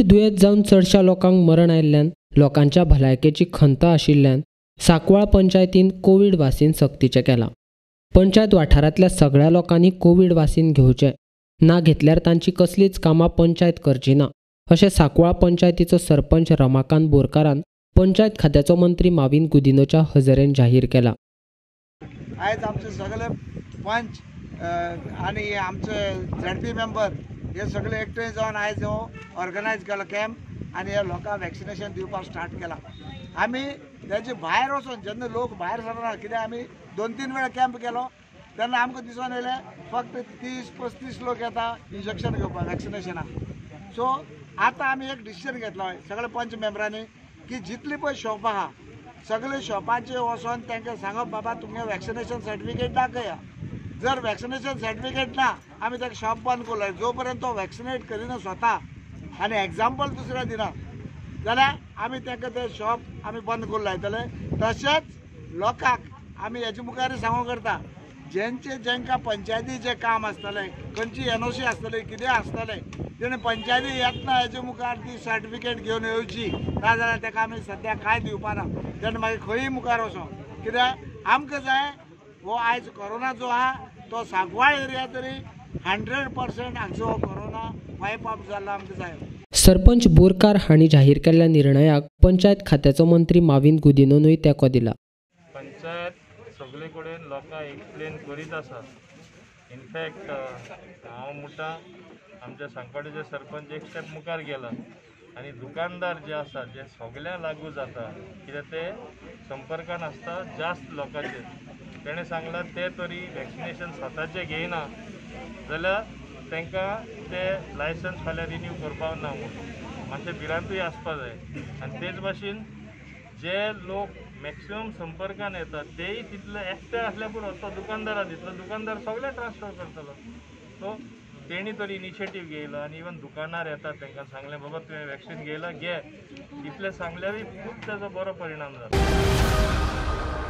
दुयेंत जावन चडशा लोकांक मरण आयिल्ल्यान लोकांच्या भलायकेची खंत आशिल्ल्यान सांकवाळ पंचायतीन कोवीड वासीन सक्तीचें केलां. पंचायत वाठारांतल्या सगळ्या लोकांनी कोवीड वासीन घेवचें, ना घेतल्यार तांची कसलीच कामां पंचायत करची ना अशें सांकवाळ पंचायतीचो सरपंच रमाकांत बोरकारान पंचायत खात्याचो मंत्री माविन गुदिनोच्या हजेरेन जाहीर केला. आयज आमचे सगळे पंच आनी आमचे झेडपी मेंबर हे सगळे एकठांय जावन आयज हो ऑर्गनायज केलो कॅम्प आनी ह्या लोकांक वॅक्सिनेशन दिवपाक स्टार्ट केला. आमी तेजे भायर वचून जेन्ना लोक भायर सरना कित्याक आमी 2-3 वेळा कॅम्प केलो तेन्ना आमकां दिसून येयलें फक्त 30-35 लोक येता इंजेक्शन घेवपाक वॅक्सिनेशनाक. सो आतां आमी एक डिसिजन घेतलो सगळे पंच मेंबरांनी की जितली पळय शॉपां आहा सगळे शॉपांचेर वचोन तांकां सांगप बाबा तुमगे वॅक्सिनेशन सर्टिफिकेट दाखया. जर वॅक्सिनेशन सर्टिफिकेट ना आमी ताका शॉप बंद करूं जो पर्यंत तो वॅक्सिनेट करिना स्वता आनी एग्जाम्पल दुसऱ्या दिना जाल्यार आमी तांकां तें शॉप आमी बंद करूं लायतले. तशेंच लोकांक आमी हेजे मुखार सांगूंक करता जेंचे जेंकां पंचायतीचें काम आसतलें खंयची एनओसी आसतली कितें आसतलें तेणें पंचायती येतना हेजे मुखार ती सर्टिफिकेट घेवन येवची ना जाल्यार ताका आमी सद्या कांय दिवपाना. तेन्ना मागीर खंयूय मुखार वचों कित्याक आमकां जाय हो आयज कोरोना जो आहा तो सांकवाळ एरिया तरी 100% हांगचो हो कोरोना वायप आउट जाल्लो आमकां जाय. सरपंच बोरकार हांणी जाहीर केल्ल्या निर्णयाक पंचायत खात्याचो मंत्री माविन गुदिनोनूय तेंको दिला. पंचायत सगळे कडेन लोकांक एक्सप्लेन करीत आसा. इनफॅक्ट हांव म्हणटा आमच्या सांकवाळेचे सरपंच एक स्टेप मुखार गेला आनी दुकानदार जे आसा जे सगळ्यांक लागू जाता कित्याक ते संपर्कान आसता जास्त लोकांचेर तेणें सांगलां ते तरी वॅक्सिनेशन स्वताचें घेयना जाल्यार तांकां ते लायसन्स फाल्यां रिन्यू करपाक ना म्हूण मातशें भिरांतूय आसपा जाय. आनी तेच भाशेन जे लोक मॅक्सिमम संपर्कान येतात तेय तितले एकटे आसल्यार पुरो तो दुकानदारा दितलो दुकानदार सगळे ट्रान्सफर करतलो. सो तेणी तरी इनिशिएटीव घेयला आनी इवन दुकानार येतात तांकां सांगलें बाबा तुवें वॅक्सिन घेयला घे इतलें सांगल्यारूय खूब ताजो बरो परिणाम जाता.